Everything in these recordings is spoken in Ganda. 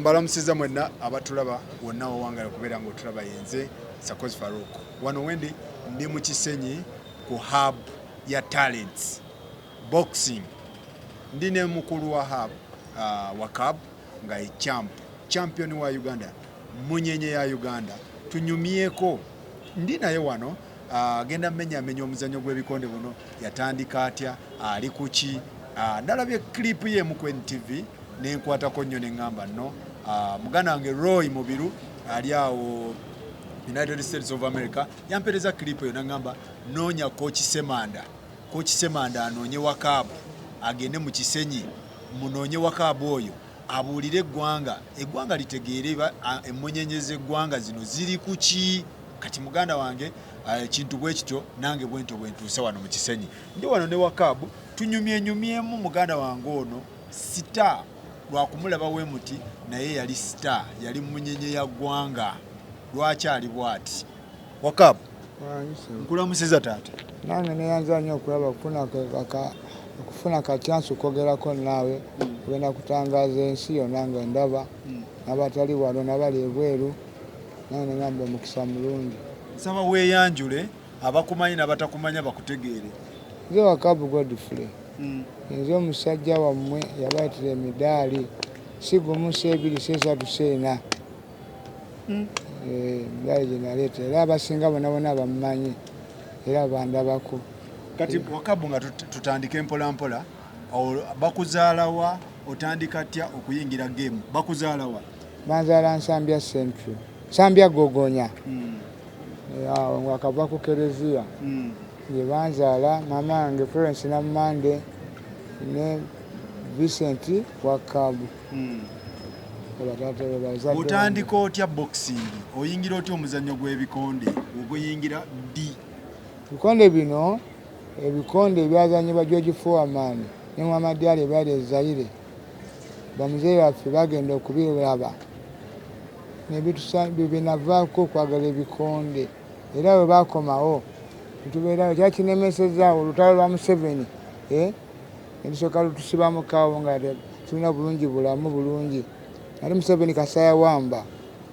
Mbalamusiza mwenna abatulaba wonna wawangala okubeera nga otulaba. Yenze Sakozi Farouk. Wano wendi ndi mu Kisenyi ku hub ya talents boxing. Ndi ne mukulu wa hub, Wakab, nga ye champion wa Uganda, munyenye ya Uganda. Tunyumyeko ndi naye wano, agenda menyamenya omuzannyo gw'ebikonde buno. Yatandika atya? Ali kuki? Nalabye clip ye emu ku NTV nenkwatako nnyo, neŋŋamba nno, muganda wange Roy Mubiru ali awo United States of America yampereza clip eyo, naŋŋamba noonya Coach Semanda. Coach Semanda anoonye Wakaabu agende mu Kisenyi, munoonye Wakaabu oyo abuulire eggwanga, eggwanga litegeere emmunyenye z'eggwanga zino ziri ku ki. Kati muganda wange, ekintu bwe kityo nange bwentyo bwe ntuuse wano mu Kisenyi. Ndi wano ne Wakaabu, tunyumyenyumyemu. Muganda wange ono star lwakumulaba we muti, naye yali star, yali munyenye ya ggwanga. Lwaki ali bw'ati? Wakaabu, nkulamusiza taata. Nange neyanza nnyo okulaba okufuna ka chance okwogerako naawe. Ogenda kutangaza ensi yonna nga ndaba n'abatali wano n'abali ebweru. Nange negamba omukisa mulungi. Nsaba weeyanjule, abakumanyi n'abatakumanya bakutegeere. Nze Wakabu Godfrey. Nze omusajja wammwe yabayitira emidaali, si gumu, si ebiri, si esatu, si ena. Emidaali gye naleeta, era abasinga bonna bonna bamumanyi era bandabako. Kati Wakabu, nga tutandike mpola mpola, bakuzaalawa? Otandika tya okuyingira game? Bakuzaalawa? Banzaala Nsambya Central, Nsambya Gogonya. Awo ngakava ku kereziya gye banzaala. Maama wange Florence Nammande ne Vincent Wakabu. Otandika otya boxing? Oyingira otya omuzannyo gw'ebikonde? Oguyingira ddi? Ebikonde bino, ebikonde ebyazanyibwa George Foreman ne Muhammad Ali ebyali e Zaire, bamuzeeyi baffe bagenda okubiraba nebinavaako okwagala ebikonde. Era bwe bakomawo netubeerawo, kyakinemesezaawo olutalo lwa Museveni, netusooka lutusibamukawo nga tulina bulungi bulamu bulungi. Ate Museveni kasita yawamba,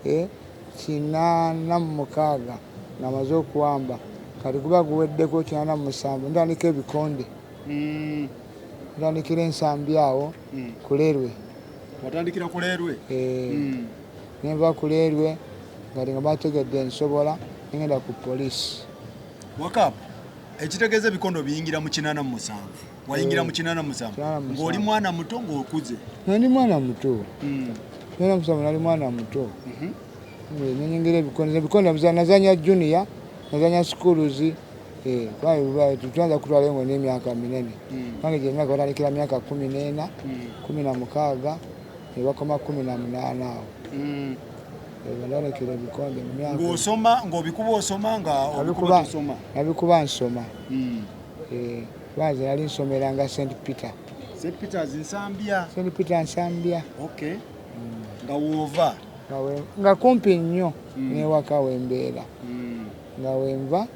86 ng'amaze okuwamba, kati guba guweddeko 87, ntandika ebikonde. Ntandikira Ensambi awo kulerwe. Watandikira kulerwe? Nenva kulerwe ngati nga bategedde nsobola, nengenda ku poliisi. Wakapu, ekitegeeza ebikondo biyingira mu 87, wayingira mu 87? Ng'oli mwana muto, ng'okuze? Nali mwana muto. 87 nali mwana muto. Nenyingira ebikonde. Ebikonde nazanya junior, nazanya schools. Tutanza kutwalayo ngo n'emyaka minene. Nange gye emyaka batandikira myaka 14, 16, nebakoma 18 awo. Bandandikira ebikonde mu myaka. Ng'osoma, ng'obikuba osoma, nga obikuba tosoma? Nabikuba nsoma. Banze nali nsomeranga St Peter. St Peters Nsambya? St Peter Nsambya. Okay, nga woova? Nga kumpi nnyo newaka wembeera. Nga wenva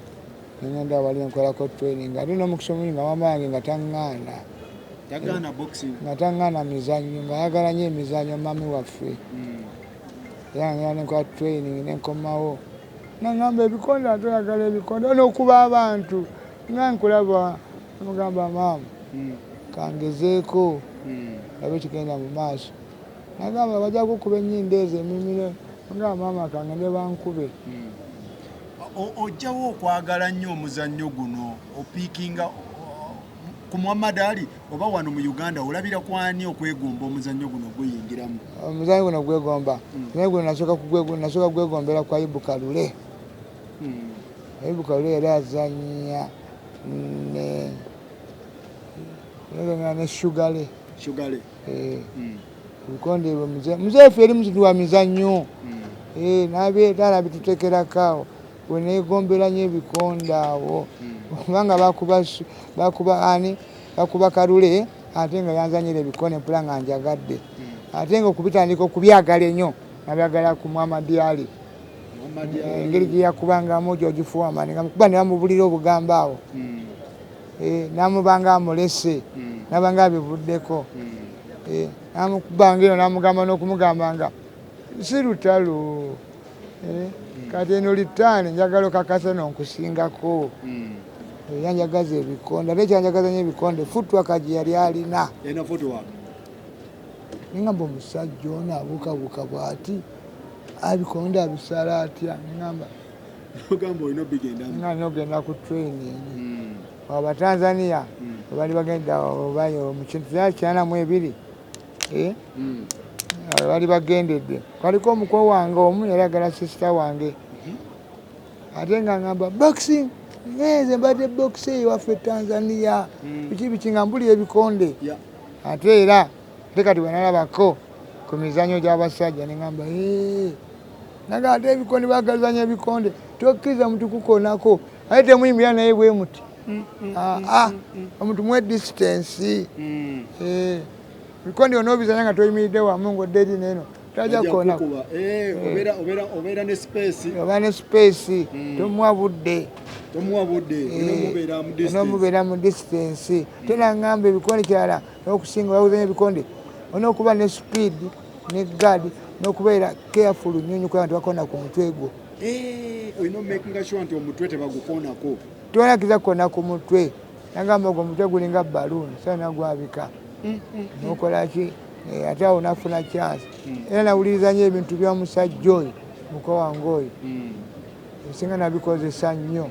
nengenda wali nkolako training, ate n'omukisa omulungi nga maama wange nga taŋŋaana. Tagaana boxing? Nga taŋŋaana mizannyo, nga ayagala nnyo emizannyo mami waffe. Era nga ngenda nenkola training nenkomawo, naŋŋamba ebikonde, ate oyagala ebikonde n'okuba abantu nga nkulaba. Mugamba, maama, kangezeeko labe kigenda mu maaso. Nagamba bajja kukuba ennyindo ezo emimiro. Mugamba, maama, kangende bankube. Ojjawo okwagala nnyo omuzannyo guno? Opiikinga ku Muhammad Ali oba wano mu Uganda olabira kwani okwegomba omuzannyo guno oguyingiramu? Omuzannyo guno gwegomba, naye guno nasooka gwegombera kwa Ibu Kalule. Ibu Kalule yali azannya ne Shugale. Shugale. Ebikonde ebyo muzeefu yali muzitu wa mizannyo, nabyetaala bitutekerako awo. Wenegombera nnyo ebikonde awo kubanga bakuba ani, bakuba Kalule, ate nga yanzanyira ebikonde mpula nga njagadde. Ate nga okubitandika okubyagala ennyo nabyagala ku Muhammad Ali, engeri gye yakubangamu George Foreman, nga mukuba ne bamubulira obugambo awo, namubanga amulese, nabanga abivuddeko. Namukubanga eno, namugamba n'okumugamba nga si lutalo. Eh, kati eno litaani njagala okakasa nonkusingako. Yanjagaza ebikonde, ate kyanjagaza nyo ebikonde footwork gye yali alina. Ena footwork. Nengamba omusajja ono abuukabuuka bw'ati, abikonde abisala atya? Nengamba Ogamba olina obigendamu. Nga nogenda ku training. Abatanzania bali bagenda oba mu kintu 92, eh? Bali bagendedde, kwaliko omuko wange omu yali agala sister wange, ate nga ngamba boxing, nze mbadde boxer ewaffe Tanzania, biki biki, nga mbuli ebikonde. Ate era ate kati bwenalabako ku mizanyo gy'abasajja neŋamba, naga ate ebikonde bagazanya ebikonde, tokkiriza muntu kukonako, ate temuyimirira naye bwe muti. Ah, ah, omuntu muwe distance. Eh, bikonde onoobizanya nga toyimiridde wamu, ng'odda eri neeno tajja kukonako. Kukuba. Eh, obeera ne space. Oba ne space, tomuwa budde. Tomuwa budde, olina omubeera mu distance. Onomubeera mu distance. Ate naŋŋamba ebikonde kirala n'okusinga bakuzanya ebikonde olina okuba ne speed ne guard n'okubeera careful nnyo nnyo kulaba nti bakona ku mutwe gwo. Eh, olina omakinga sure nti omutwe tebagukoonako. Tonakiza kukona ku mutwe. Nagamba ogwo omutwe gulinga balloon, so nagwabika nokolaki. Eh, ate awo nafuna chance era nawuliriza nnyo ebintu by'omusajja oyo, muko wange oyo, ebisinga nabikozesa nnyo.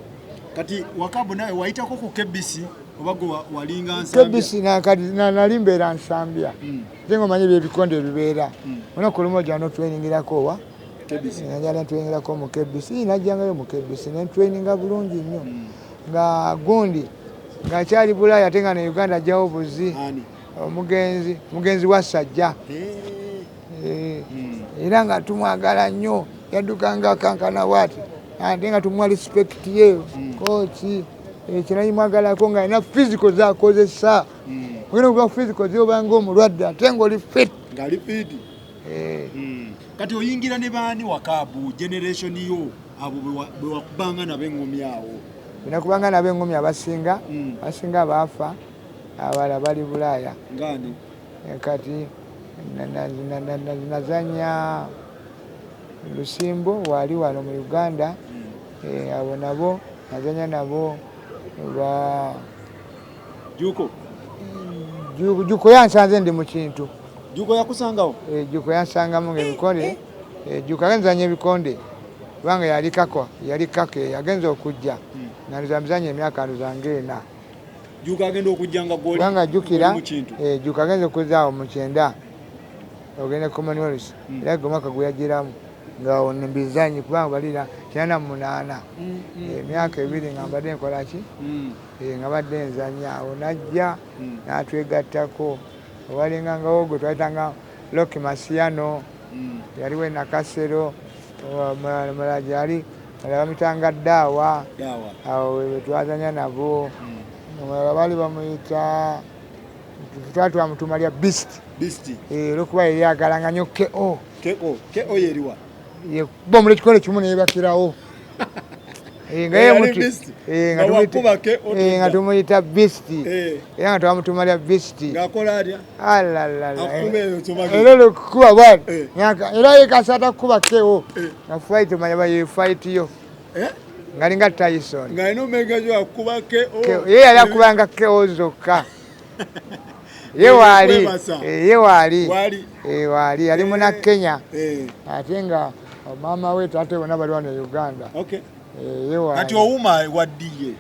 Kati Wakabu nawe wayitako ku KBC oba gwe walinga Nsambya? KBC kati nali mbeera Nsambya, ate nga omanyi ebyebikonde ebibeera olunaku olumu ojja notrainingirako owa KBC. Najja nentrainingirako mu KBC, najjangayo mu KBC nentraininga bulungi nnyo, nga gundi ng'akyali Bulaaya ate nga ne Uganda ajjawo buzi. Ani? Omugenzi wa Sajja. Eh. Eh, era nga tumwagala nnyo, yaddukanga akankana bwati, ate nga tumuwa respect ye coach. Kinayimwagalako nga alina physical zakozesa, ogenda okuba physical zobanga omulwadde ate ngaoli fit. Ng'ali fit. Eh, Kati oyingira ne baani Wakabu generation yo abo bwe wakubanga nabo eŋŋumi awo? Nakubanga nabo eŋŋumi abasinga, abasinga baafa, abalala bali Bulaaya. Ngani? Eh, kati nazanya Lusimbo waali wano mu Uganda. Eh, abo nabo nazanya nabo ba Juko. Juko yansanze ndi mu kintu. Juko yakusangawo? Eh, Juko yansangamu nga ebikonde. Eh, Juko agenzanya ebikonde kubanga yali kako, yali kake agenza okujja nga nza mizanyo emyaka nzange 4. Juko agenda okujja nga gwoli Kubanga jjukira oli mu kintu. Eh, Juko agenza okuzaawo mu 90 ogenda Commonwealth, era gwe mwaka gwe yagiramu nga mbizanyi, kubanga balira 98, emyaka 2 nga mbadde nkola ki? Eh, nga badde nzanya awo najja n'atwegattako. Owalingangawo gwe twayitanga Rocky Masiano, yaliwo e Nakasero, mulala gyali mulala bamuyitanga Daawa. Daawa. Awo we twazanya nabo. Omulala baali bamuyita, twali twamutuma lya Beast. Beast. Eh, olwokuba yali yagalanga nnyo KO. KO. KO yeriwa? Yekuba omuli ekikonde kimu neyebakirawo. Eh, nga Eh, ye yali muti Beast. Eh, nga Nga wakuba KO nga tudda. tumuyita Beast. Eh. Era nga twamutuma lya Beast. Ng'akola atya? Alalala. Akuba eyo nsomage. Era olwokukuba bwati Eh. era ye kasata kukuba KO Eh. nga fight omanya ba ye fight yo Eh? ngalinga Tyson. Ng'alina omega gyo akuba KO. KO. Ye yali akubanga KO zokka. Ye waali. Kwebasa. Eh, ye waali. Waali. Eh, waali yali muna Kenya, Eh. ate nga maama we taata bonna bali wano e Uganda. Okay. Eh, ye waali. Kati Owuma waddiye?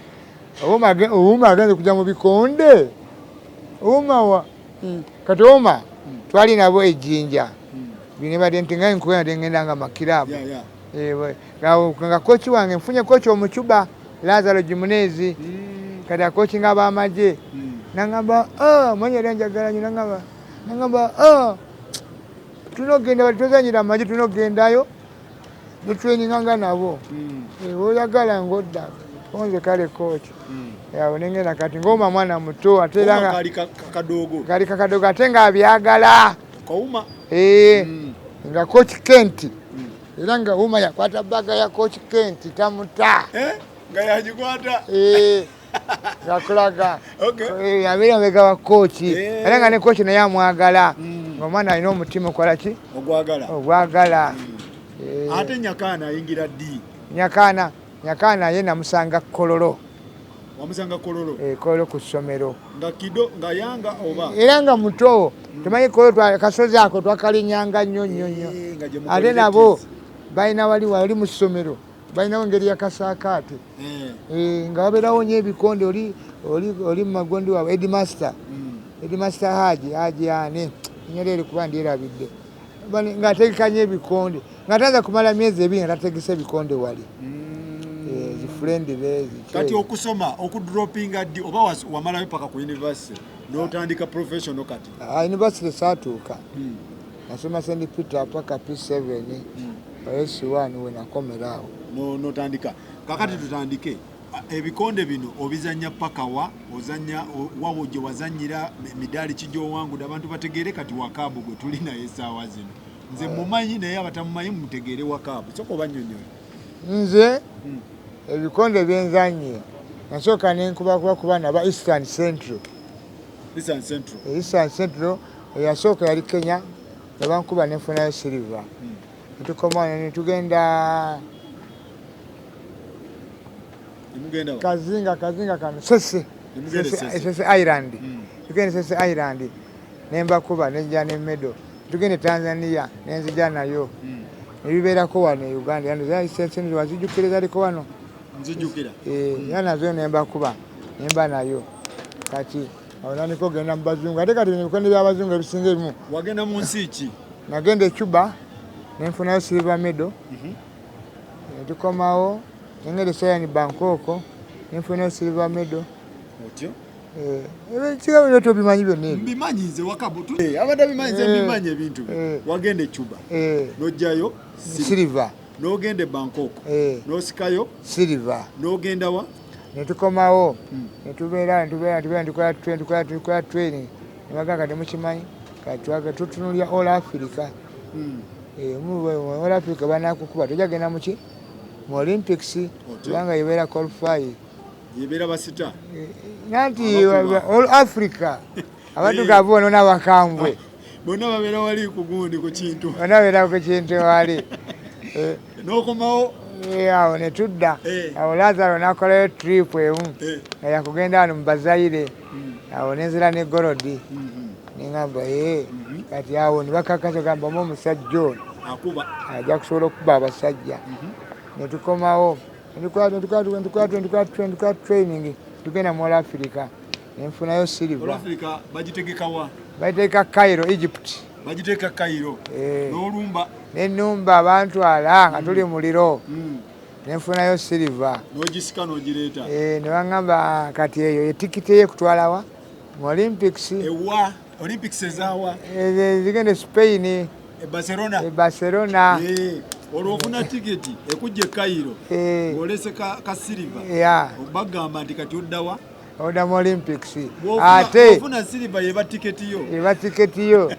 Owuma agenze kujja mu bikonde. Owuma wa kati Owuma twali nabo ejjinja binebadde nti nga nkuba ngenda nga makirabu. Yeah. Eh, nga kochi wange nfunye kochi omucuba Lazaro Jimunezi, kati akochi nga ab'amagye. Nangamba, "Ah, manyi yali anjagala nnyo." Nangamba, "Ah, tulina okugenda, bali tozanyira amagye, tulina okugendayo netraininga nga nabo." Eh, oyagala ng'odda onze kale kochi awo nengenda. Kati ng'oma mwana muto ate era Owuma nga kali kadogo. kali kakadogo ate ng'abyagala. Kawuma. Eh, nga coach Kent, era nga Uma yakwata baga ya coach Kent tamuta. Eh? Nga yagikwata. Eh, ngakulaga. Okay. Eh, abeera mabega wa coach. Eh. Era nga ne coach naye amwagala. Ng'omwana alina omutima okola ki? Ogwagala. Ogwagala. Ate Nyakaana ayingira ddi? Nyakaana ye namusanga Kololo. Wamusanga Kololo? Kololo ku ssomero. Nga kido, nga yanga oba? Era nga muto. Tumanyi Kololo kasozi ako twakalinyanga nnyo nnyo nnyo. Ate nabo balina wali mu ssomero. Balinawo engeri ya kasaakaate. Nga wabeerawo nnyo ebikonde oli mu magondi waabwe headmaster. Headmaster Haji ani? Erinnya lye kuba ndyerabidde. Ng'ategeka nnyo ebikonde. Nga taanza kumala myezi ebiri nga tategese ebikonde wali. Kati okusoma okudropinga ddi oba wamalayo paka ku university n'otandika professional kati? University saatuuka. Nasoma St. Peter paka P7, S1 we nakomera awo. N'otandika. Kakati tutandike. Ebikonde bino obizannya paka wa? Ozannya wawo gye wazannyira emidaali ki gy'owangudde abantu bategeere kati Wakabu gwe tuli naye essaawa zino. Nze mumanyi naye abatamumanyi mumutegeere Wakabu. Sooka obannyonnyole. Nze ebikonde byenzannye nasooka ne nkubakuba ku baana ba Eastern Central. Eastern Central. Eastern Central eyasooka yali Kenya ne bankuba ne nfunayo silver. Ne tukoma ne tugenda Kazinga kano Sese. Sese Island. Tugenda Sese Island ne mbakuba ne nja ne medal. Tugenda Tanzania ne nzija nayo. Ebibeerako wano e Uganda yano Sese wazijjukira zaliko wano. Nzijjukira. Era nazo ne mbakuba ne mba nayo. Kati awo nandika okugenda mu bazungu ate kati ebikonde by'abazungu ebisinga ebimu. Wagenda mu nsi ki? Nagenda e Cuba ne nfunayo silver medal. Ne tukomawo nengenda e Thailand Bangkok ne nfunayo silver medal. Otyo? Ekigambo byo tobimanyi byonna ebyo. Mbimanyi nze Wakabu. Abadde abimanyi nze mbimanyi ebintu byo. Wagenda e Cuba. N'oggyayo silver. N'ogenda e Bangkok. N'osikayo silver. N'ogenda wa? Ne tukomawo. Ne tubeera tukola training. Ne bagamba temukimanyi kati tutunuulira All Africa. All Africa banaakukuba tojja genda mu ki? Mu Olympics kubanga ebeera qualify. Yebeera basita. Nanti All Africa abaddugavu bonna n'abakambwe. Bonna babeera wali ku gundi ku kintu. Bonna babeera ku kintu wali. N'okomawo. Awo ne tudda. Awo Lazaro n'akolayo trip emu. Nga yakugenda wano mu Bazaire. Awo ne nzira ne Gorodi. Ne ŋŋamba kati awo ne bakakasa gamba omu omusajja ono. Akuba. Ajja kusobola okukuba abasajja. Ne tukomawo. Ne tukola training. Tugenda mu All Africa. Ne nfunayo silver. All Africa bagitegeka wa? Bagitegeka Cairo, Egypt. Bagiteeka Cairo. N'olumba. N'ennumba bantwala nga tuli muliro. Ne nfunayo silver. N'ogisika n'ogireeta. Ne baŋŋamba kati eyo etikiti ye kutwala wa? Mu Olympics. Ewa? Olympics ezaawa? Zigenda e Spain. E Barcelona. E Barcelona. Olwo ofuna tiketi ekujja e Cairo. Ng'olese ka silver. Bagamba nti kati odda wa? Odda mu Olympics. Ate ofuna silver yeba tiketi yo. Yeba tiketi yo.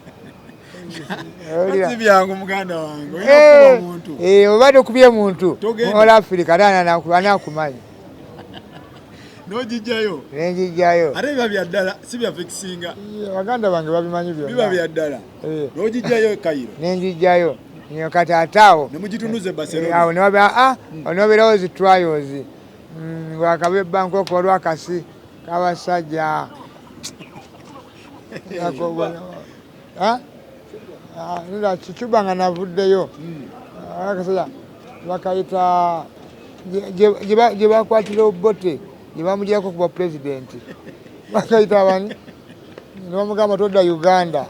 Si byangu muganda wange. Olina okuba muntu. Obadde okubye muntu. All Africa ate anaakumanya. N'ogijjayo. N'engijjayo. Ate biba bya ddala si bya fikisinga. Baganda bange babimanyi byonna. Biba bya ddala. N'ogijjayo e Cairo. N'engijjayo. Kati ate awo. Ne mugitunuza e Barcelona. Awo ne wabeerawo zi trials. Ng'akaba e Bangkok waliwo akasi k'abasajja. Cuba nga navuddeyo. Akasajja bakayita gye bakwatira Obote gye bamuggyako kuba pulezidenti. Bakayita bani? Ne bamugamba todda Uganda.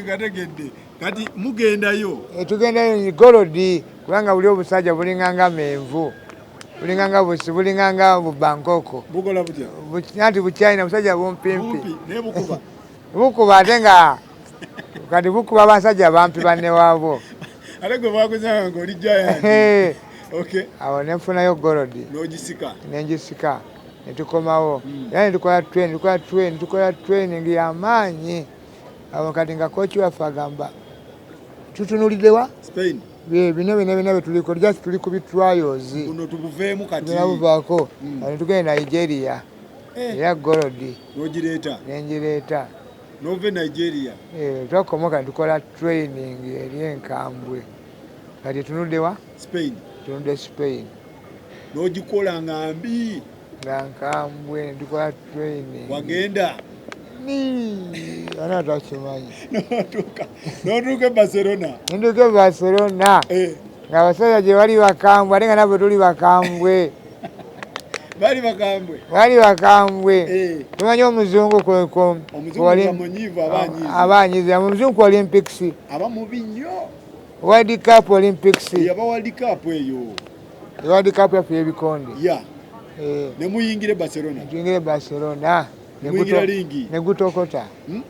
Ngategedde. Kati mugendayo. Tugendayo Gorodi kubanga buli obusajja bulinganga menvu. Bulinganga busi, bulinganga bu Bangkok. Bukola butya? Anti Buchina busajja bumpimpi. Bumpi, naye bukuba. Bukuba ate nga kati bukuba abasajja bampi banne waabwo. Ate gwe baakuzanga ng'oli giant. Okay. Awo ne nfunayo Gorodi. N'ogisika. Ne ngisika. Ne tukomawo. Era ne tukola training, tukola training y'amaanyi. Awo kati nga coach waffe agamba tutunuulidde wa? Spain. Bino bino bino bye tuliko, just tuli ku bi trials. Buno tubuveemu kati. Tugenda buvaako. Awo ne tugenda Nigeria. Era Gorodi. N'ogireeta. Ne ngireeta. Nova e Nigeria. Eh, twakomoka netukola training eri enkambwe. Kati tunudde wa? Spain. Tunudde Spain. N'ogikola nga mbi. Nga nkambwe netukola training. Wagenda. Ni, ana takimanyi. N'otuuka. N'otuuka e Barcelona. Nentuuka e Barcelona. Eh. Nga abasajja gye bali bakambwe ate nga naffe tuli bakambwe. Bali bakambwe. Bali bakambwe. Eh. Tumanyi omuzungu ku Omuzungu nga munyiivu aba anyiize. Aba anyiize. Omuzungu ku Olympics. Aba mubi nnyo. World Cup Olympics. Yaba World Cup eyo. World Cup yaffe y'ebikonde. Yeah. Eh. Ne muyingire Barcelona. Tuyingire Barcelona. Muyingira ringi. Ne gutokota. Hmm?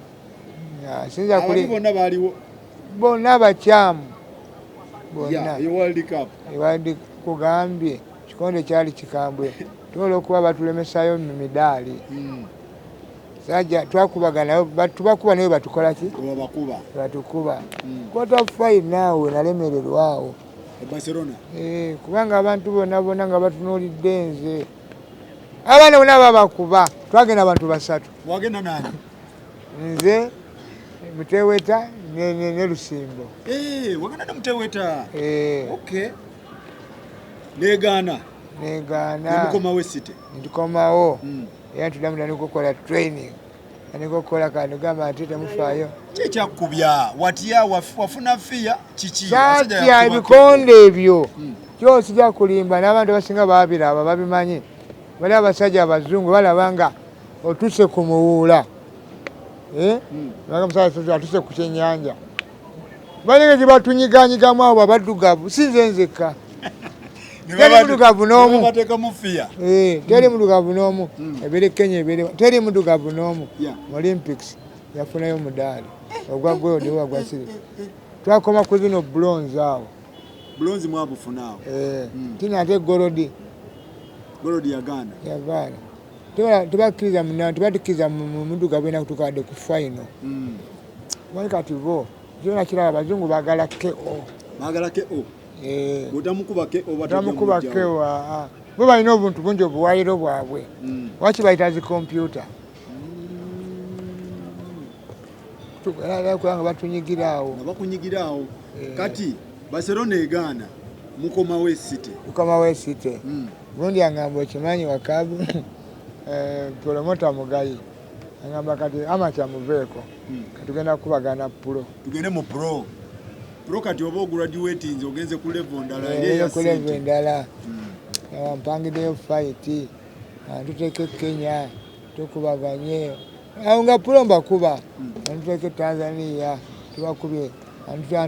Sinza kuli. Abantu bonna baaliwo. Bonna bakyamu. Bonna. Yeah, eyo World Cup. World kugambye kikonde kyali kikambwe. Tusobola okuba batulemesayo mu midaali. Sajja twakubagana tubakuba naye batukola ki? Babakuba. Batukuba. Quarter final we nalemererwa awo. E Barcelona. Eh, kubanga abantu bonna bonna nga batunuulidde nze. Abaana bonna babakuba. Twagenda abantu basatu. Wagenda nani? Nze Muteweta ne Lusimbo. Eh, wagenda ne Muteweta. Eh. Okay. Negaana. Negaana. Nemukomawo City. Ntukomawo. Era tuddamu tandika okukola training. Tandika okukola kano gamba nti temufaayo. Ki ekyakubya? Watya wafuna fiya kiki? Satya ebikonde ebyo. Kyo sijja kulimba n'abantu abasinga babiraba babimanyi. Bali abasajja abazungu balaba nga otuse ku muwuula. Eh? Baga musajja atuse ku kyennyanja. Balinga gye batunyiganyigamu abo abaddugavu si nze nzekka. Teri muddugavu n'omu. Bateekamu fiya. Eh, teri muddugavu n'omu. Ebiri Kenya ebiri teri muddugavu n'omu. Mu Olympics yafunayo omudaali ogwa gold oba gwa silver. Twakoma ku zino bronze awo. Bronze mwabufuna awo. Eh, tina ate gold. Gold yagaana. Yagaana. Tebakkiriza munna, tebatukkiriza mu muddugavu ena kutuuka wadde ku final. Wali kati bo, kyona kiraba abazungu baagala KO. Baagala KO. Eh. Bw'otamukuba KO oba Otamukuba KO, aa. Bo balina obuntu bungi obuwayiro bwabwe. Lwaki bayita zi kompyuta? Kubanga batunyigira awo. Nga bakunyigira awo. Kati Barcelona egaana mukomawo e City. Mukomawo e City. Gundi angamba okimanyi wakabu promota Mugayi angamba kati amateur muveeko. Katugenda kukubagana pro. Tugende mu pro. Pro kati oba ograduatinze ogenze ku level ndala eri eya ku level sente. endala. Mpangideyo fight. Tuteeke Kenya tukubaganye. Awo nga pro mbakuba. Tuteeke Tanzania tubakubye.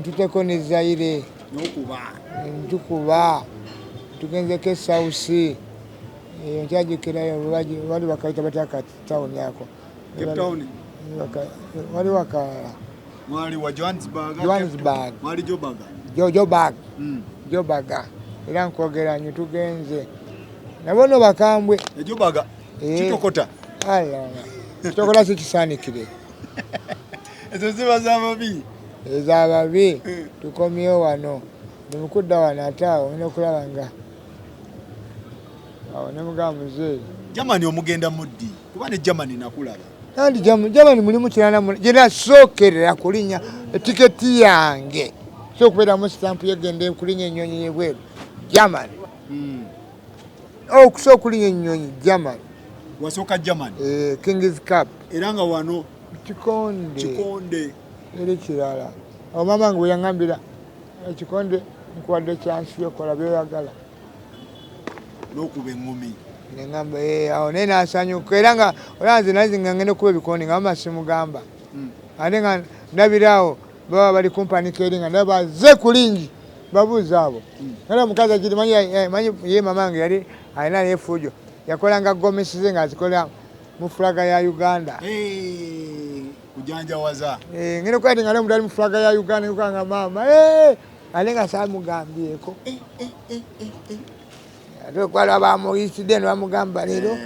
Tuteeko ne Zaire. N'okuba. Ntukuba. Tugenzeko e South. Eyo nkyajjukirayo bali bakayita batya ka town ako. Cape Town. Wali wakalala. Mwali wa Johannesburg. Johannesburg. Mwali Joburg. Joburg. Joburg. Era nkwogera nnyo tugenze. Nabo nno bakambwe. E Joburg. Kitokota. Ala. Kitokota si kisaanikire. Ezo ziba z'ababi. Ez'ababi. Tukomyewo wano. Ndi mukudda wano ate awo olina okulaba nga awo ne mugamba muzeeyi. Germany omugenda muddi kuba ne Germany nakulaba. Kandi Germany mulimu kirala gye nasookerera kulinnya etiketi yange. So okubeeramu sitampu yegenda kulinnya ennyonyi y'ebweru. Germany. Okusooka okulinnya ennyonyi Germany. Wasooka Germany? Eh, Kings Cup. Era nga wano Kikonde. Kikonde. Eri kirala. Awo maama wange bwe yaŋŋambira ekikonde nkuwadde chance yokola by'oyagala. N'okuba eŋŋumi. Ne ŋŋamba, awo naye n'asanyuka era nga olaba nze nali nga ngenda okuba ebikonde nga maama simugamba. Ate nga ndabira awo baba bali kumpanika eri nga ndaba bazze ku lingi babuuza abo. Era omukazi agiri manyi ye maama wange yali alina n'effujo. Yakolanga gomesi ze ng'azikola mu fulaga ya Uganda. Kujanjawaza. Ngenda okukola nga omuntu ali mu fulaga ya Uganda nkukola nga maama, ate nga saamugambyeko. Ate okwala bamuyitidde ne bamugamba leero,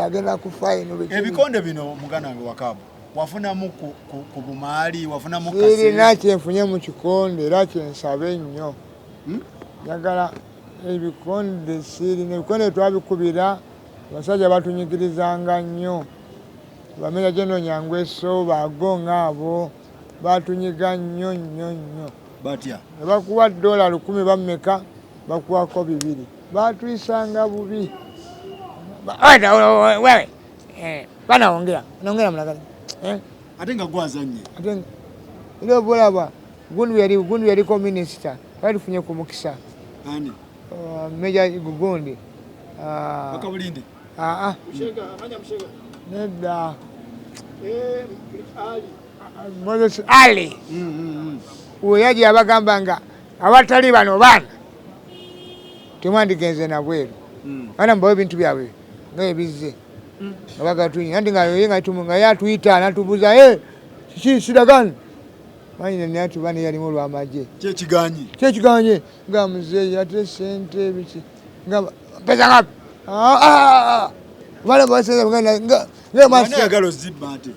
agenda ku fayino biki. Ebikonde bino muganda wange Wakabu wafunamu ku bumaali, wafunamu Sirina kyenfunye mu kikonde era kyensabe nnyo. Njagala ebikonde sirina, ebikonde twabikubira abasajja batunyigirizanga nnyo. Bamera General Nyangweso bago ngaabo batunyiga nnyo nnyo nnyo. Batya? Ne bakuwa $1,000 bammeka, bakuwako 2. Batuyisanga bubi. Wewe banaongea naongea mlagani Ate nga gwazannye. Ate era obalaba gundi yaliko minisita, twali tufunye ku mukisa. Ani? Meja Gugundi. Bakabulindi. Nedda. Moses Ali. Oyo yajja yabagamba nga abatali bano baana temwandigenze na bweru. Baana mubawe ebintu byabwe nga ebizze. Nga bagatunya. Anti nga ye nga tumu, nga ye atuyita, n'atubuuza, kiki siragani? Manyi ne atuba ne yalimu olw'amagye. Ki ekiganye? Ki ekiganye? Nga muzeeyi ate ssente biki? Nga pesa ngapi? Baana basenza nga, nga, nga Ani ayagala ozibba ate?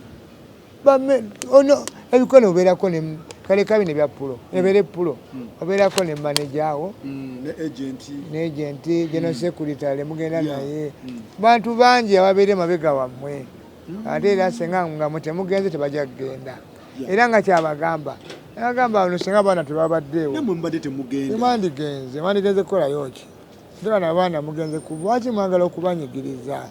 Bame, ono, ebikono obeerako ne kale kabi ne bya pulo. Ebeere pulo. Obeerako ne manager awo. Ne agent. Ne agent, general secretary mugenda naye. Bantu bangi ababeera emabega wammwe. Ate era senga nga mwe temugenze tebajja kugenda. Era nga kyabagamba. Nagamba ono senga abaana tebabaddeewo. Nammwe mubadde temugenda. Temwandigenze, mwandigenze kukolayo ki? Ate bano abaana mugenze ku lwaki mwagala okubanyigiriza?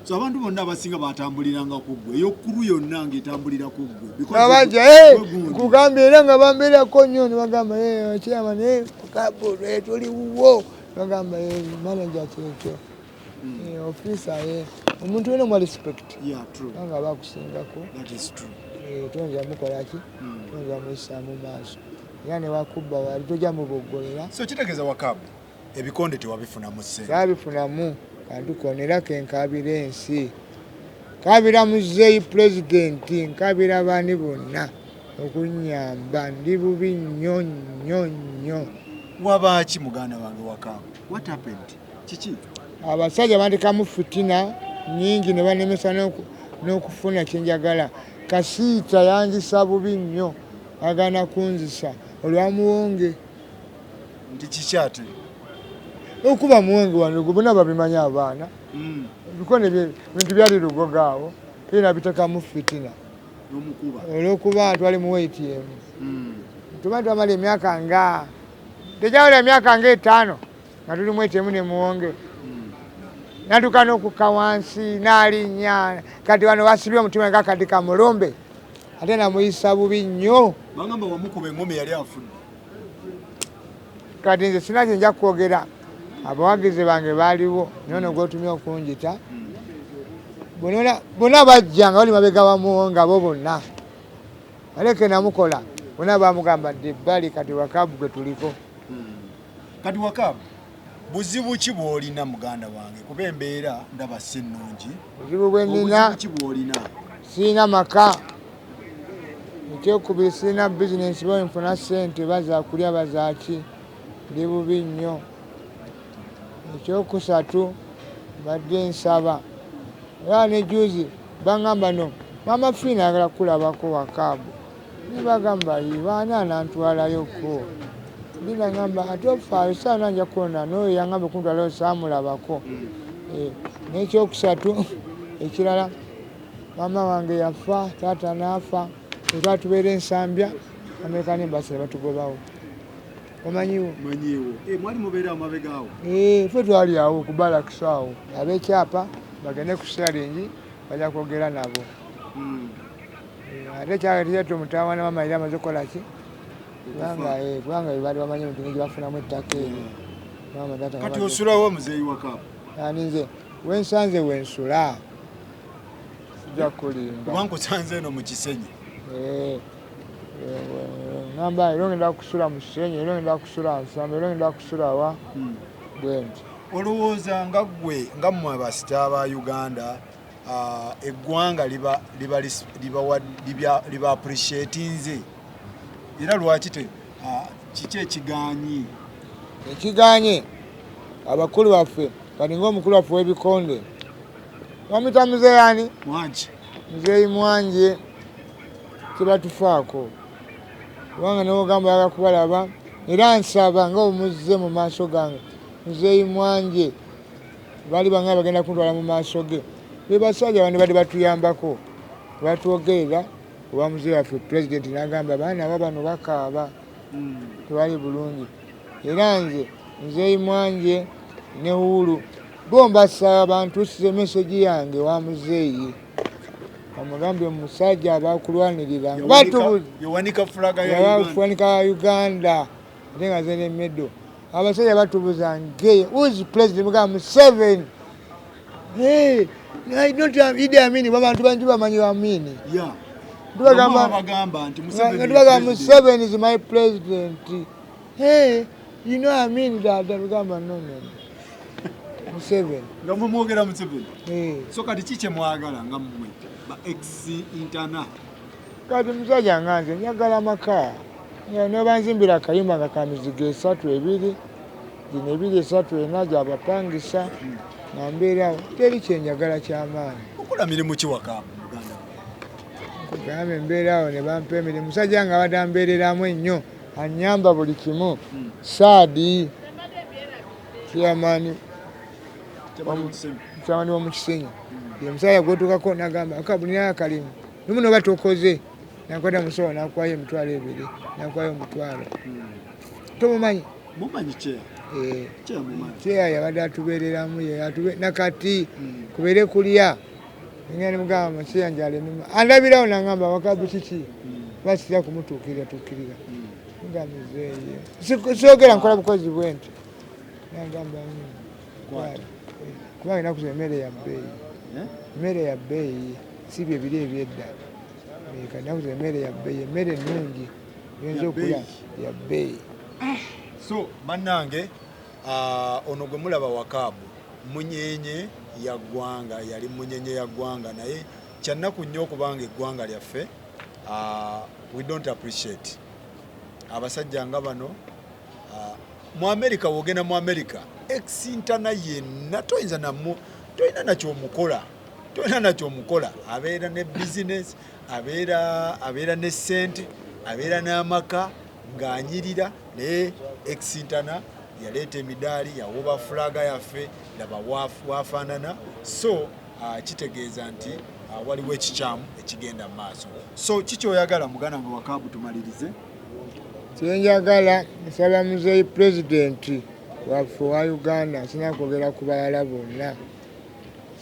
So abantu bonna abasinga batambuliranga ku ggwe, ey'okkulu yonna ng'etambulira ku ggwe. Because Abajja, gwe gundi. nkugambye era nga bambeerako nnyo ne bagamba, chairman, Kabu, tuli wuwo. Bagamba, manager kyekyo. Officer, omuntu yenna omuwa respect. Yeah, true. Kubanga aba akusingako. That is true. Toyinza mukola ki? Toyinza muyisa mu maaso. Era ne wakubba wali tojja muboggolera. So kitegeeza Wakabu, ebikonde tewabifunamu ssente. Saabifunamu kantu konna era ke nkaabira ensi. Nkaabira muzeeyi pulezidenti, nkaabira baani bonna okunnyamba. Ndi bubi nnyo nnyo nnyo. Wabaaki muganda wange Wakabu? What happened? Kiki? Abasajja bandekamu fitina nnyingi ne bannemesa n'okufuna kye njagala. Kasiita yanzisa bubi nnyo, agaana kunzisa olwa Muwonge. Nti kiki ate? Okuba Muwonge wano gwe bonna babimanyi abaana. Ebikone bintu byali Lugogo awo, era nabiteekamu fitina. N'omukuba. Olw'okuba twali mu weight emu. Tuba twamala emyaka nga, tegyawera emyaka nga 5 nga tuli mu weight emu ne Muwonge. Natuuka n'okukka wansi, n'alinnya. Kati wano wasibye omutima nga kati kamulumbe. Ate namuyisa bubi nnyo. Bangamba wamukuba eng'oma yali afudde. Kati nze sina kye nja kwogera. Abawagizi bange baaliwo, naye ono gw'otumye okunjita. Bonna bajja nga bali mabega wa Muwonge abo bonna. Aleke namukola, bonna baamugamba dda ebbali kati Wakabu gwe tuliko. Kati Wakabu, buzibu ki bw'olina muganda wange? Kuba embeera ndaba si nnungi. Buzibu bwe nnina, Obuzibu ki bw'olina? Sirina maka. Ekyokubiri sirina bizinensi, bwe nfuna ssente baza kulya baza ki? Ndi bubi nnyo. Ekyokusatu mbadde nsaba. Era ne juzi bangamba no Maama Fiina ayagala kukulabako Wakabu. Ne bagamba ye baani anantwalayoko? Ndi nagamba ate ofaayo saana nja kuwona n'oyo yangamba okuntwalayo saamulabako. N'ekyokusatu ekirala maama wange yafa, taata n'afa, twali tubeera Ensambya, American Embassy ne batugobawo. Omanyiwo? Manyiwo. Mwali mubeera awo mabega awo? Ffe twali awo ku barracks awo. Ab'ekyapa bagende ku sharing bajja kwogera nabo. Ate kyali kyettu mutawaana maama yali amaze kukola ki? Kubanga baali bamanyi nti gye bafunamu ettaka eryo. Maama taata Kati babadde- osulawo muzeeyi Wakabu? Ani nze? Wensanze wensula. Sijja kulimba. Kuba nkusanze eno mu Kisenyi. Ngamba era ngenda kusula mu Kisenyi, era ngenda kusula Nsamba, era ngenda kusula wa? Bwe nti. Olowooza nga ggwe, nga mmwe abasita ba Uganda, eggwanga liba appreciatinze. Era lwaki kiki ekigaanyi? Ekigaanyi abakulu baffe, kati ng'omukulu waffe w'ebikonde bamuyita Muzeeyi ani? Mwanje. Muzeeyi Mwanje tebatufaako. Kubanga n'ogamba oyagala kubalaba, era nsaba nga omuzze mu maaso gange. Muzeeyi Mwanje baali bangamba bagenda kuntwala mu maaso ge. Be basajja bandibadde batuyambako, batwogerera oba muzeeyi waffe pulezidenti n'agamba abaana aba bano bakaaba tebali bulungi. Era nze Muzeeyi Mwanje ne Uhuru bo mbasaba bantuusize meseji yange wa muzeeyi, bamugambe omusajja abakulwanirira yawanika ya Uganda ate nga ze ne medo. Abasajja batubuza nge who's president mugamba Museveni. Hey, I don't have Idi Amin, abantu bangi bamanyi Amin. Yeah. Tubagamba Museveni is my president. Hey, you know Amin dada tugamba no no. Museveni. Nga mwe mwogera Museveni. Hey. So kati ki kye mwagala nga mmwe ba ex interna? Kati musajja nga nze njagala maka. Nobanzimbira akayumba nga ka mizigo esatu ebiri gino ebiri esatu ena gyabapangisa nga mbeerawo, teri kyenjagala kyamaanyi. Okola mirimu ki waka muganda? Nkugambye mbeerawo ne bampa emirimu. Musajja nga abadde ambeereramu ennyo, annyamba buli kimu. Saadi chairman w'omukisenyi ye musajja gwotuukako nagamba akabulinayo akalimu lumu noba tokoze nakwata musawo nakwayo 20,000 nakwayo 1,000. Tomumanyi? Mumanyi chair. Chair mumanyi. Chair yabadde atubeereramu nakati kubeere kulya. Ngenda ne mugamba chair njala ennuma. Andabirawo nangamba wakabu kiki? Basira kumutuukirira tuukirira. Mugamba muzeeyi. Soogera nkola bukozi bwe nti. Nangamba Kwata. Kubanga ennaku zino emmere ya bbeeyi. Emmere ya bbeeyi si bye biri eby'edda. Ennaku zino emmere ya bbeeyi, emmere ennungi oyinza okulya ya bbeeyi. So bannange, ono gwe mulaba Wakabu munyenye ya ggwanga, yali munyenye ya ggwanga, naye kyannaku nnyo okubanga eggwanga lyaffe we don't appreciate abasajja nga bano. Mu America, wogenda mu America exintana yenna toyinza namu, tolina nakyomukola, tolina nakyomukola. Abeera ne business, abeera ne sente, abeera n'amaka ng'anyirira, naye exintana yaleeta emidaali, yawuba fulaga yaffe, laba wafaanana. So kitegeeza nti waliwo ekikyamu ekigenda mu maaso. So kikyoyagala muganda nga Wakabu tumalirize? Kyenjagala nsaba muzeeyi pulezidenti waffe owa Uganda, sina kwogera ku balala bonna,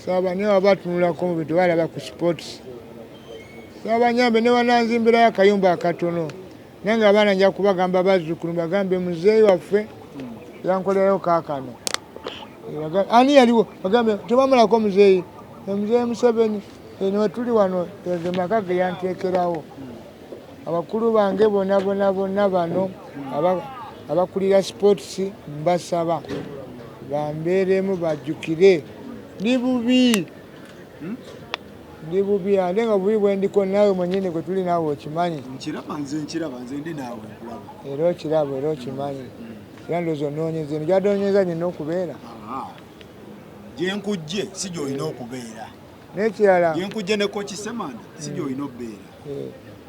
saba naye waba atunulako mu bintu balaba ku sports, saba nyambe ne wananzimbirayo akayumba akatono, nange abaana nja kubagamba bazzukulu bagambe muzeeyi waffe yankolerayo kaakano. Ani yaliwo bagambe tebamulako muzeeyi, muzeeyi Museveni eno wetuli wano ge maka ge yanteekerawo. Abakulu bange bonna bonna bonna bano abakulira sports mbasaba bambeeremu bajjukire ndi bubi, ndi bubi ate nga bubi bwe ndiko naawe mwennyini gwe tuli naawe okimanyi. Nkiraba nze, nkiraba nze ndi naawe nkulaba. Era okiraba era okimanyi. Era ndowooza onoonyeza eno gy'adoonyeza nina okubeera. Gye nkujje si gy'olina okubeera. N'ekirala gye nkujje ne Coach Ssemanda si gy'olina okubeera.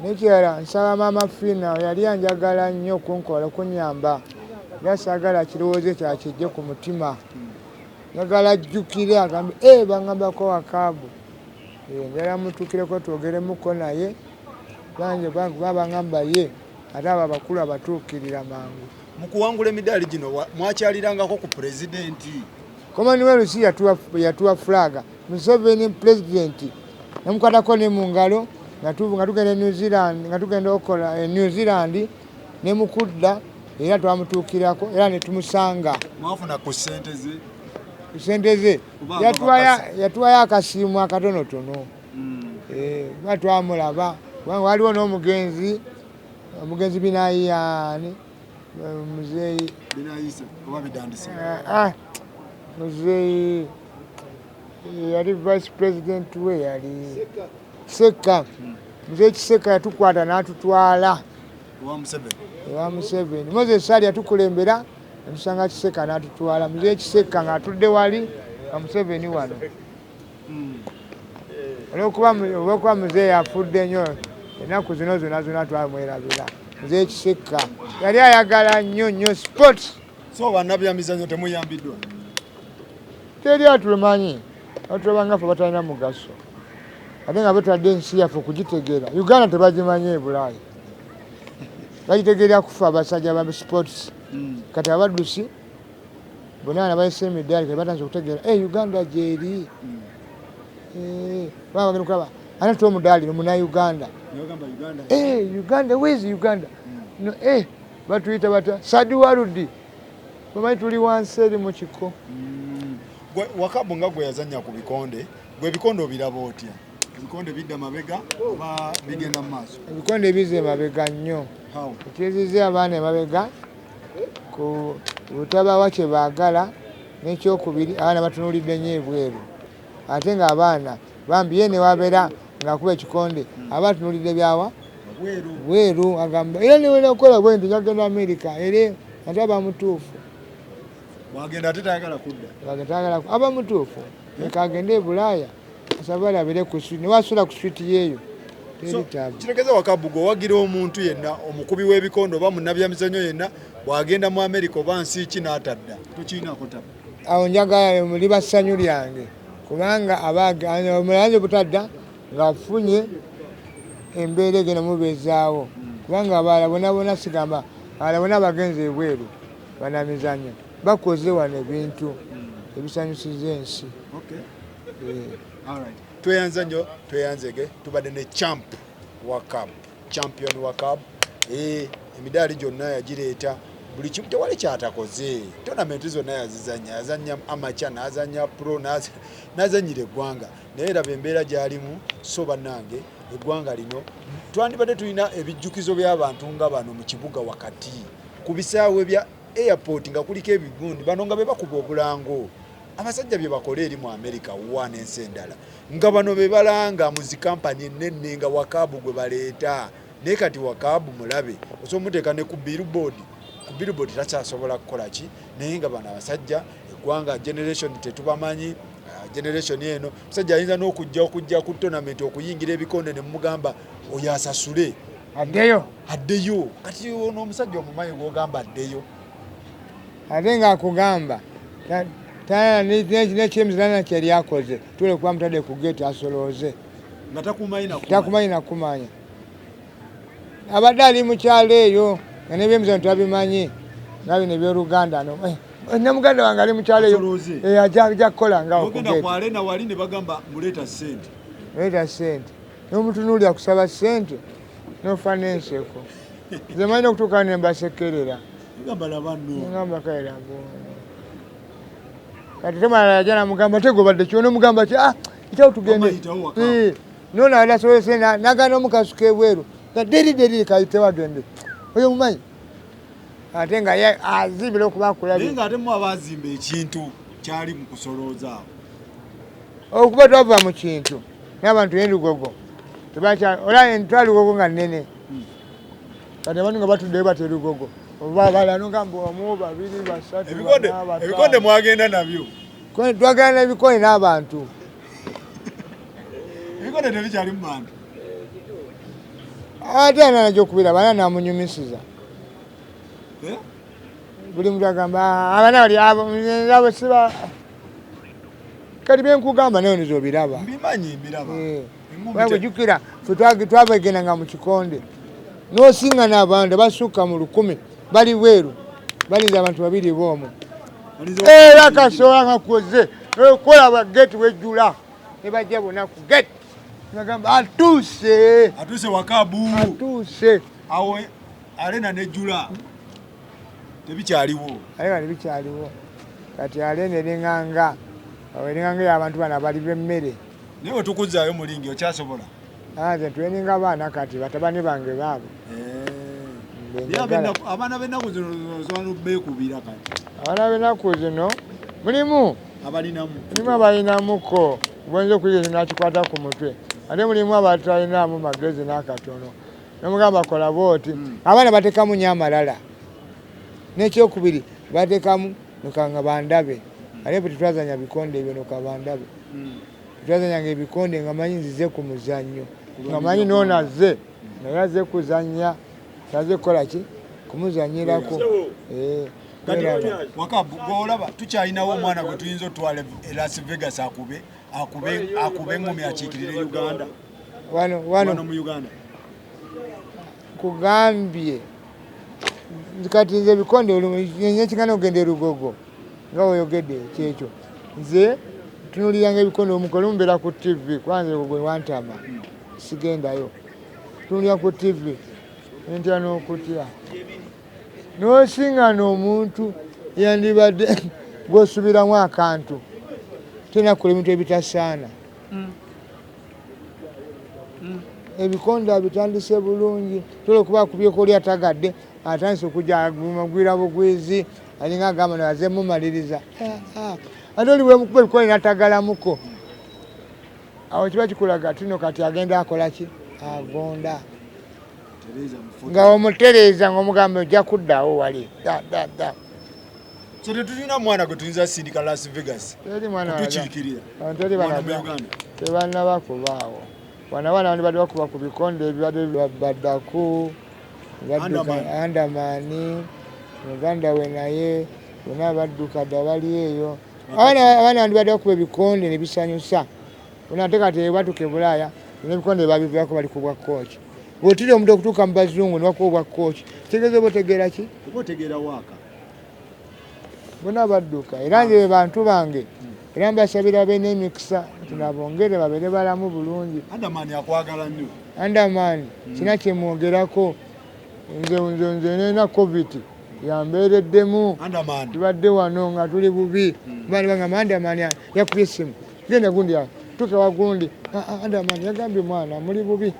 N'ekirala nsaba Maama Fiina yali anjagala nnyo okunkola okunnyamba, era saagala kirowoozo kyakijje ku mutima. Njagala ajjukire agambe bangambako Wakabu. Njagala mutuukireko twogeremuko naye, bange kuba bangamba ye ate abo abakulu abatuukirira mangu. Mu kuwangula emidaali gino mwakyalirangako ku pulezidenti? Commonwealth yatuwa flag, Museveni pulezidenti namukwatako ne mu ngalo nga tugenda e New Zealand, nga tugenda okukola e New Zealand ne mukudda era twamutuukirako era ne tumusanga. Mwafuna ku ssente ze? Ku ssente ze. Yatuwayo akasiimu akatonotono. Kuba twamulaba kubanga waliwo n'omugenzi, omugenzi Binayiyaani, muzeeyi Binayisa oba Bidandise? Muzeeyi yali vice president we yali Kiseka. Muzeeyi Kiseka yatukwata n'atutwala ewa Museveni. Ewa Museveni. Moses Sali yatukulembera netusanga Kiseka n'atutwala. Muzeeyi Kiseka ng'atudde wali nga Museveni wano. Olw'okuba muzeeyi afudde nnyo ennaku zino zonna zonna twamwerabira. Muzeeyi Kiseka yali ayagala nnyo nnyo sports. So bannabyamizannyo temuyambiddwa? Teri atulumanyi. Batulaba nga ffe batalina mugaso, ate nga betwadde ensi yaffe okugitegeera. Uganda tebagimanyi e Bulaaya, bagitegeera kufa abasajja ba sports. Kati abaddusi bonna bana balese emidaali, kati batandise okutegeera, "Eh, Uganda gyeri." Eh, baba bagenda okulaba ate omudaali munauganda. Nogamba Uganda. Eh, Uganda, where is Uganda? No, eh, batuyita batya? Third world. Bamanyi tuli wansi eri mu kiko. Gwe Wakabu, nga gwe yazannya ku bikonde, gwe ebikonde obiraba otya? Ebikonde bidda mabega oba bigenda mu maaso? Ebikonde bize emabega nnyo. How? Ekizize abaana emabega ku butabawa kye baagala, n'ekyokubiri abaana batunuulidde nnyo ebweru, ate ng'abaana bambi ye ne wabeera ng'akuba ekikonde aba atunuulidde byawa Bweru. Bweru. Agamba era newenakukola bwe nti njagenda Amerika, era ate aba mutuufu. Wagenda ate tayagala kudda. Tayagala, aba mutuufu. Leka agende e Bulaaya, asabale abeere ku street, newasula ku street yeeyo teri So, taabu. Kitegeeza Wakabu gwe owagira omuntu yenna omukubi w'ebikonde oba munnabyamizannyo yenna bw'agenda mu Amerika oba nsi ki n'atadda, tokirinako tabu? Awo njagala liba ssanyu lyange, kubanga omulanzi butadda ng'afunye embeera egenda mubeezaawo, kubanga abalala bona bona, sigamba abalala bona abagenze ebweru banamizannyo bakoze wano ebintu ebisanyusiza ensi. Eh. Alright. Tweyanza nnyo, tweyanzege. Tubadde ne champ Wakab, champion Wakab. Eh, emidaali gyonna yagireeta, buli kimu tewali kyatakoze. Tournament zonna yazizanya, yazanya amateur, n'azanya pro, n'azanyira eggwanga, naye raba embeera gy'alimu. So bannange, eggwanga lino twandibadde tulina ebijjukizo by'abantu nga bano mu kibuga wakati ku bisaawe bya airport nga kuliko ebigundi, bano nga be bakuba obulango, abasajja bye bakola eri mu America wa n'ensi endala, nga bano be balanga mu zikampani ennene, nga Wakabu gwe baleeta. Naye kati Wakabu mulabe, osobola omuteeka ne ku billboard, ku billboard takyasobola kukola ki. Naye nga bano abasajja eggwanga generation tetubamanyi. Generation eno musajja ayinza n'okujja okujja ku tournament okuyingira ebikonde ne mugamba oyo asasule. Addeyo. Addeyo. Kati ono omusajja omumanyi gwogamba addeyo? Ate ng'akugamba nekyemizana kyeyali akoze, tule kuba mutadde ku gate asolooze. Nga takumanyi nakumanya. Takumanyi nakumanya, abadde ali mukyalo eyo nga nebyemizano tabimanyi, nga bino ebyoluganda no. Eh, eh, ne muganda wange ali mukyalo eyo. Asolooze. Eh, ajja kukola nga ogenda ku arena wali ne bagamba muleeta ssente. Leeta sente, nomutunuulira kusaba sente, nofa n'enseko. Nze manyi okutuuka ne mbasekerera. Bagamba laba nno. Ngamba kaira kati temala yajja namugamba tegobadde kyona, omugamba ki, ah, itawo tugende. Wamma yitawo waka. Eh, nono ali asobose nagana omukasuka ebweru nga deri deri kayitewo agende oyo mumanyi, ate nga ye azibira okuba naye akulabye. Nga ate mu abazimba ekintu kyali mu kusolooza awo. Okuba twava mu kintu n'abantu endugogo tebakya ola entwala lugogo nga nnene. Kati abantu nga batuddeyo batya elugogo oba balano nga mbu omu, babiri, basatu, ebikonde bana, bataano. Ebikonde mwagenda nabyo. Twagala n'ebikonde n'abantu. Ebikonde tebikyali mu bantu. Ate ana najja okubira bana namunyumisiza. Eh? Buli muntu agamba, "Ah, abana bali abo abo siba." Kati byenkugamba naye nizo obiraba. Mbimanyi, mbiraba. Eh. Engumi Bwejjukira fe twabagendanga mu kikonde n'osiŋŋana abantu abasukka mu 1000 bali bweru balinze abantu babiri boomu. Era kasobola nga koze okolaba gate wejjula ne bajja bonna ku gate, nagamba atuuse. Atuuse Wakabu. Atuuse. Awo arena nejjula tebikyaliwo. Aye nga tebikyaliwo. Kati arena eringanga eringanga y'abantu bano abali b'emmere. Naye wetukuzaayo mulingi okyasobola? Nze tweninga baana, kati batabani bange baabo. Naye abaana b'ennaku zino osobola beekubira kati? Abaana b'ennaku zino mulimu abalinamu. Mulimu abalinamuko bwenza okuyiga nakikwata ku mutwe, ate mulimu abatalinamu magezi n'akatono, nomugamba kola bwoti. Abaana batekamu nyo amalala, n'ekyokubiri batekamu nokanga bandabe, ate ffe tetwazanya bikonde ebyo noka bandabe. Tetwazanyanga ebikonde nga manyi nzize ku muzannyo, nga manyi noono azze naye azze kuzannya, taze kukola ki kumuzanyirako. Eh, Kati kweraba. Wakabu, gweolaba tukyalinawo omwana gwe tuyinza otwala e Las Vegas akube? Akube engumi akiikirire Uganda. Wano wano mu Uganda. Kugambye kati nze ebikonde nekigana okugenda erugogo nga weyogedde kyekyo nze tunuliranga ebikonde omukolo mbeera ku tv kwanza gwe wantama sigendayo tunulira ku tv ntya n'okutya nosingana omuntu yandibadde gwosubiramu akantu tenakola ebintu ebitasaana. Ebikonde abitandise bulungi tola okuba akubyeko oli atagadde atandise okujja agwira bugwizi alinga agamba naze mumaliriza ah, ah. Ate oli bwemukuba ebikonde natagalamuko awo kiba kikulaga tino kati agenda akola ki agonda nga omutereeza nga omugamba ojja kuddawo wali da da da. So tetulina mwana gwe tuyinza sindika Las Vegas kutukiikirira tebannaba kubaawo wano abaana bandibadde bakuba ku bikonde ebibadde baddaku andamani muganda we naye bona badduka dda bali eyo abaana bandibadde bakuba ebikonde ne bisanyusa bona ate kati batuuka e Bulaaya n'ebikonde babivaako bali ku bwa kooki bw'otiri omuntu okutuuka mu bazungu ne bakuba obwa kooki kitegeeza oba otegeera ki oba otegeera waaka bona badduka era nze be bantu bange era mbasabira be n'emikisa tunabongere babeere balamu bulungi. Andamani akwagala nnyo. Andamani sina kyemwogerako nze nze nze nina covid yambeereddemu tubadde wano nga tuli bubi bani bagamba Andamani yakubye essimu genda gundi tuuka wa gundi ah, ah, Andamani yagambye mwana muli bubi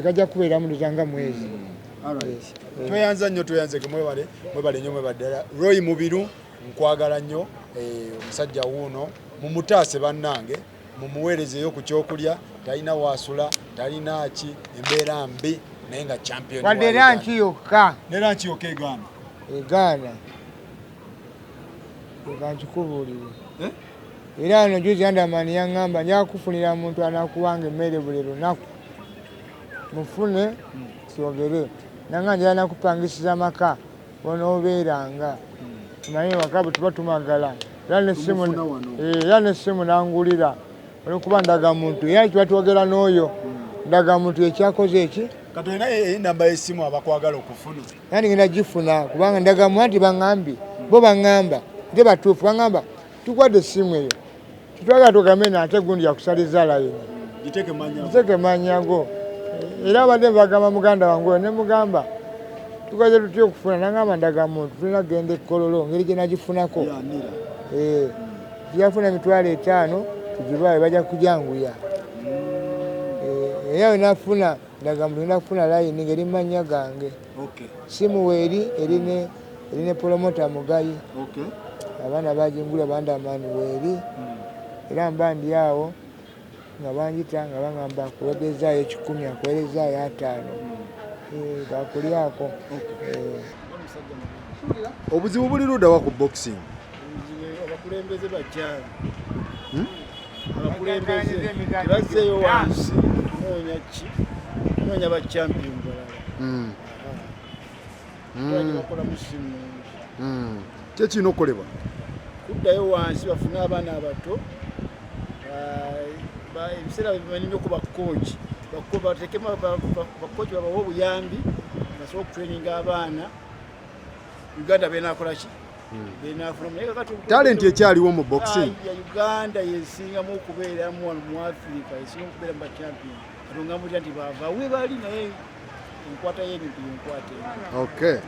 kajja kubeeramu ndoza nga mwezi. Eh. Tweyanza nnyo tweyanzeke mwebale mwebale nnyo mwebale ddala. Roy Mubiru nkwagala nnyo eh, omusajja wuuno mumutaase bannange mumuweerezeeyo ku kyokulya talina waasula talina ki embeera mbi naye nga champion wadde ranki yokka ne ranki yokka egaana egaana eka nkikubuulire eh? Era ano juzi Andamani yaŋŋamba nja kukufunira muntu anakuwanga emmere buli lunaku mufune twogere nanga njala nakupangisiza maka onoobeeranga naye waka bwe tuba tumagala era nessimu eh, nangulira olwokuba ndagamuntu era kiba twogera n'oyo ndagamuntu ekyakoze eki kati olina enamba y'essimu abakwagala okufuna nandi ngenda gifuna kubanga ndagamuntu anti baŋambye bo baŋŋamba nte batuufu baŋŋamba tukwadde essimu eyo tetwagala tugambe nate gundi yakusaliza layini giteke manyago era abadde bagamba muganda wange oyo nemugamba tukoze tutya okufuna nangamba ndagamuntu tulina kugenda ekololo ngeri gye nagifunako eh, tujafuna 50,000 tugibawe bajja kujanguya eh, era wenafuna ndagamuntu ngenda kufuna layini ngeri mumanya gange simu weeri erine erine promota Mugayi abaana bagingula bandamani weeri era mba ndi awo nga banjita nga bangamba akuweerezaayo 100 akuweerezaayo 50 bakulyako. Obuzibu buli ludda wa ku boxing? Abakulembeze bakyali abakulembeze tebazzeeyo wansi kunoonya ki kunoonya ba champion balala bakolamu si nnungi. Ki ekirina okukolebwa? Kuddayo wansi bafune abaana abato ebiseera bimanyi nnyo ku bakooki bakooki babawe obuyambi basobole okutraininga abaana Uganda benakola ki benafuna naye kakati talenti ekyaliwo mu boxing ya Uganda yesingamu okubeeramu wano mu Africa esinga okubeera mu bachampion kati ongamba otya nti bava we bali naye enkwata y'ebintu yenkwata okay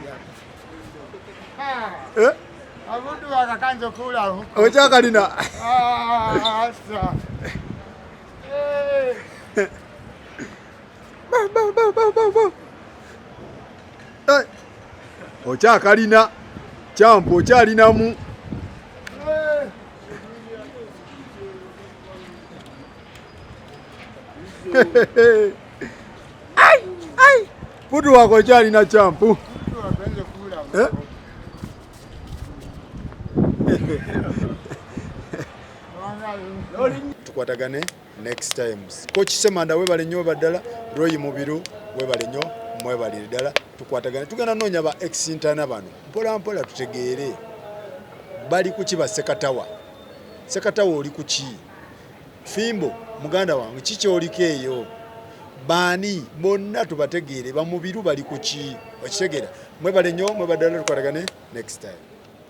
Abundu wakakanza okulawo okyakalina okyakalina kyampu okyalinamu putu wako okyalina kyampu tukwatagane next times. Coach Semanda webale nnyo baddala, Roy Mubiru webale nnyo mwebalire ddala, tukwatagane tugenda noonya ba ex intana bano mpola mpola tutegeere bali kuki ba Sekatawa. Sekatawa oli kuki? Fimbo muganda wange kikyoliko eyo baani bonna tubategeere bamubiru bali ku ki okitegeera mwebale nnyo mwebaddala tukwatagane next time.